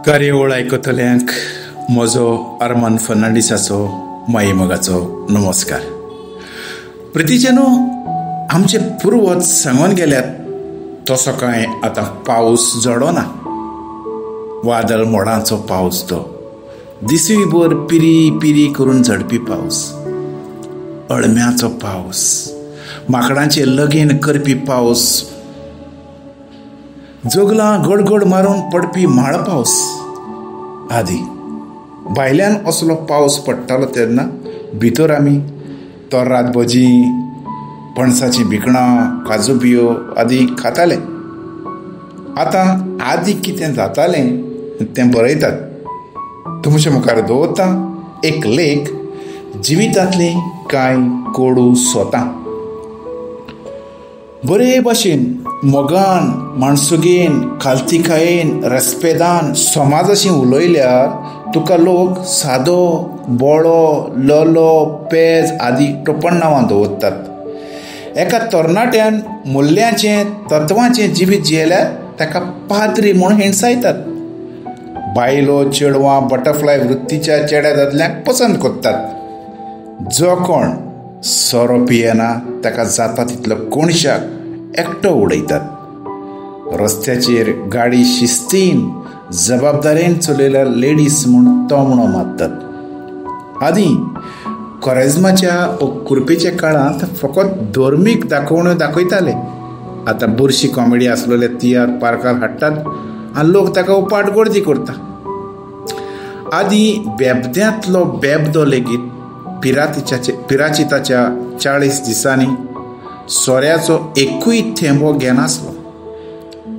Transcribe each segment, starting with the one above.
कार्यावळ आयकतल्यांक म्हजो आर्मांद फर्नांडीसाचो मायेमोगाचो नमस्कार. प्रितीचेनो, आमचे पुर्वज सांगून गेल्यात तसो कांय आतां पावस जडना. वादळ मोडांचो पावस तो दिसूयभर पिरी पिरी करून झडपी पावस, अळम्याचो पावस, माकडांचें लगीन करपी पावस, जोगलां गडगड मारून पडपी म्हाळ पावस आदी. भायल्यान असलो पावस पडटालो तेन्ना भितर आमी तोरात भजी, पणसाचीं भिकणां, काजू बियो आदी खाताले. आतां आदी कितें जातालें तें बरयतात. तुमचे मुखार दवरता एक लेख, जिवितांतलीं कांय कोडू सोतां. बरे भाशेन मोगान, माणसुगेन, खालतीकायेन, रेस्पेदान समाजाशी उलयल्यार तुका लोक सादो, बोळो, ललो, पेज आदी टोपण नांवां दवरतात. एका तरणाट्यान मुल्यांचें, तत्वांचें जिवीत जियेल्यार ताका पाद्री म्हूण हिणसायतात. बायलो, चेडवां बटरफ्लाय वृत्तीच्या चेड्या दादल्यांक पसंत करतात. जो कोण सोरो पियेना ताका जाता तितलो कोणशाक एकटो उडयतात. रस्त्याचेर गाडी शिस्तीन, जबाबदारेन चलयल्यार लेडीज म्हूण तोमणो मारतात. आदी कोरेज्माच्या ओ कुर्पेच्या काळांत फकत धर्मीक दाखोवण्यो दाखयताले. आतां बुरशी कॉमेडी आसलेले तियात्र पार्कार हाडटात आनी लोक ताका उपाट गर्दी करता. आदी बेबद्यांतलो बेबदो लेगीत पिराचिताच्या 40 दिसांनी सोऱ्याचो एकूय थेंबो घेनासलो.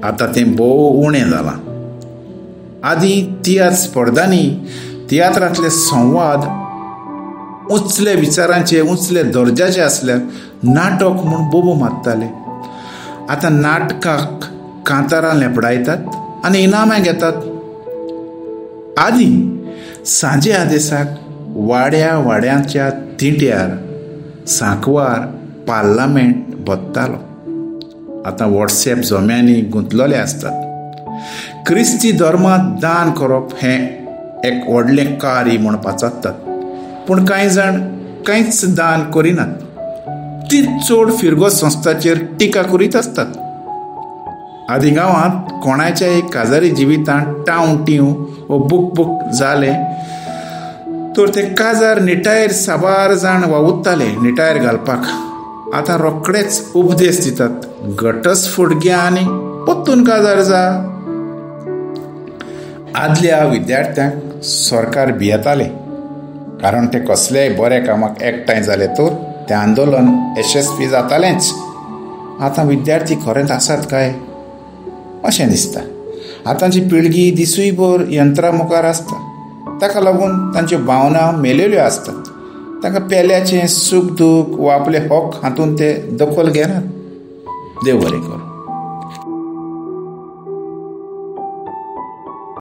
आतां तें भोव उणें जालां. आदीं तियात्र स्पर्धांनी तियात्रांतले संवाद उंचले विचारांचे, उंचले दर्जाचे आसल्यार नाटक म्हूण बोबो मारताले. आतां नाटकाक कांतारां लेपडायतात आनी इनामां घेतात. आदीं सांजे आदेसाक वाड्या वाड्यांच्या तिंट्यार सांकवार पार्लामेंट भरतालो. आतां वॉट्सएप जम्यांनी गुंतलेले आसतात. क्रिस्ती धर्मांत दान करप हें एक व्हडलें कार्य म्हूण पाचारतात, पूण कांय जाण कांयच दान करिनात. ती चड फिरगो संस्थाचेर टिका करीत आसतात. आदी गांवांत कोणाच्याय काजारी जिवितांत टावं टिव वो बुक बुक जालें तर ते काजार निटायर साबार जाण वावुरताले निटायर घालपाक. आतां रोखडेच उपदेश दितात, घटस्फोट घे आनी परतून काजार जा. आदल्या विद्यार्थ्यांक सरकार भियेताले, कारण ते कसलेय बऱ्या कामाक एकठांय जाले तर तें आंदोलन यशस्वी जातालेंच. आतां विद्यार्थी खरेंच आसात काय अशें दिसता. आतांची पिळगी दिसूयभर यंत्रा मुखार आसता, ताका लागून तांच्यो भावना मेलेल्यो आसतात. तांकां पेल्याचें सूख दूख वा आपले हक हातूंत ते दखल घेनात. देव बरें करूं.